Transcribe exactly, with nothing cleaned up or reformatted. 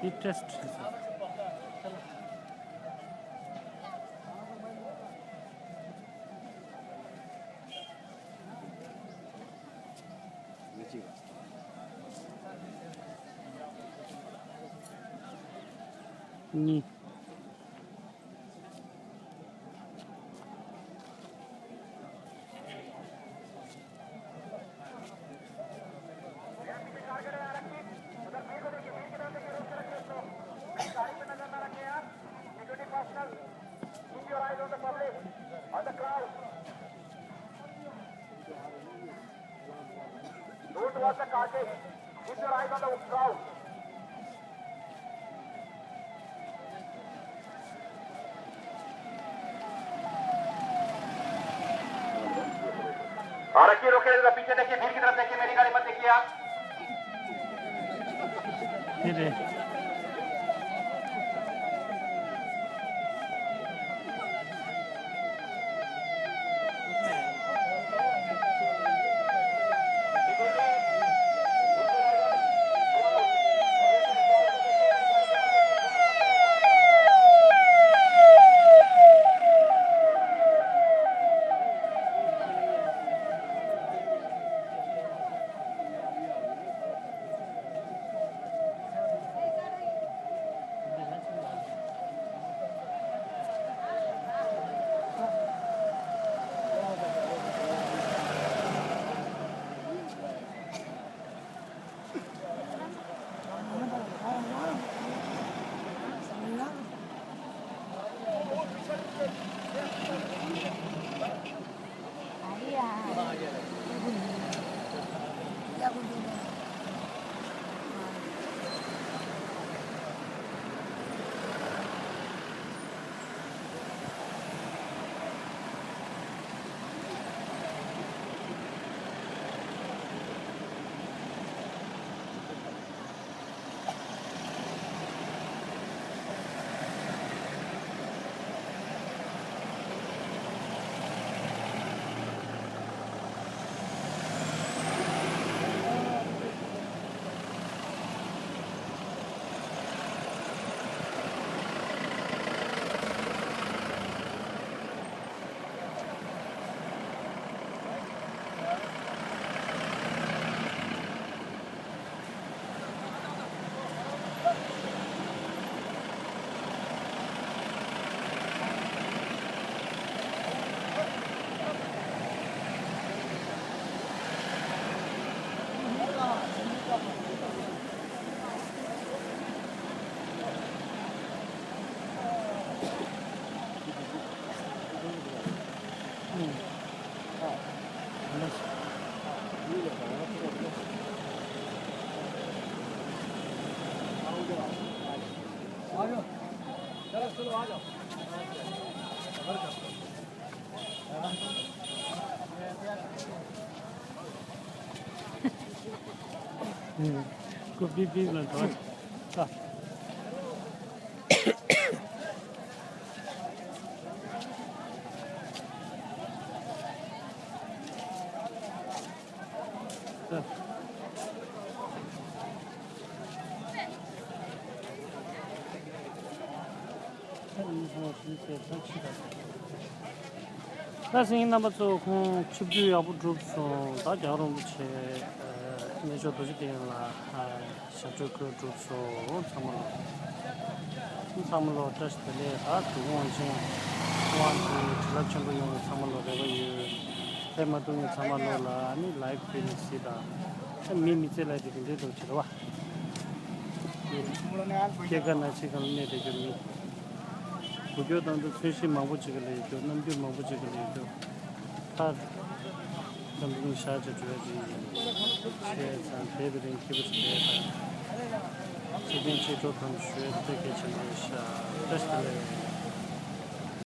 འདི་ཊེསཊ་རེད། གཉིས། Don't watch the carcass. Keep your eyes on the crowd. आरक्षी रोके, जरा पीछे देखिए, भीड़ की तरफ देखिए, मेरी गाड़ी मत देखिए आप। ये दे। ཀུ་པི་པི་ལ་འགྲོ། ད་སེང་གེ་རྣམ་པ་ཚོ། ཁོང་ཆིབས་བསྒྱུར་ཡག་པོ་གྲུབ་སོང་། ད་རྒྱལ་བ་རིན་པོ་ཆེ་གནས་མཆོག་རྡོ་རྗེ་གདན་ལ་ཞབས་བྲོ་འཁོལ་གྲུབ་སོང་། ཚང་མ་ལོ། ཚང་མ་ལོ་བཀྲ་ཤིས་བདེ་ལེགས། ད་འབྲུག་དབང་ཆེན་དབང་འདུས་བྱིན་རླབས་ཆེན་པོ་ཡོང་བའི་ཚང་མ་ལོ་རེ་བ་ཡོད། དེ་མ་གཏོགས་ངས་ཚང་མ་ལོ་ལ་ནི་ལའིབ་ཕེབས་ནས་གཟིགས་དང་། ཨ། མི་མི་ཚེ་ལ་དེ་དེ་འདྲའི་འདུག་བྱེད་རོགས། སྐྱེ་རྒ་ན་འཆི་གང་གནས་བསྡད་རྒྱུ་མི། འགུལ་སྐྱོད་དང་དུ་ཚོད་གཞི་མང་པོ་ཅིག་ལ་ཡོད་རྒྱུ། རྣམ་འགྱུར་མང་པོ་ཅིག་ལ་ཡོད་རྒྱུ། ད་འཛམ་བུ་གླིང་ཤར་གྱི་འགྲོ་ཡ་དེ་ཡིན། བྱས་ཙང་འདས་པའི་རིང་སྐྱིད་པོ་ཞིག་རེད་དང་། ཚེ་བརྟན་ཆེ་འགྲོ་དང་ཞུ་ཡ་དེ་གལ་ཆེན་པོ་རེད་ཤག་བཀྲ་ཤིས་བདེ་ལེགས།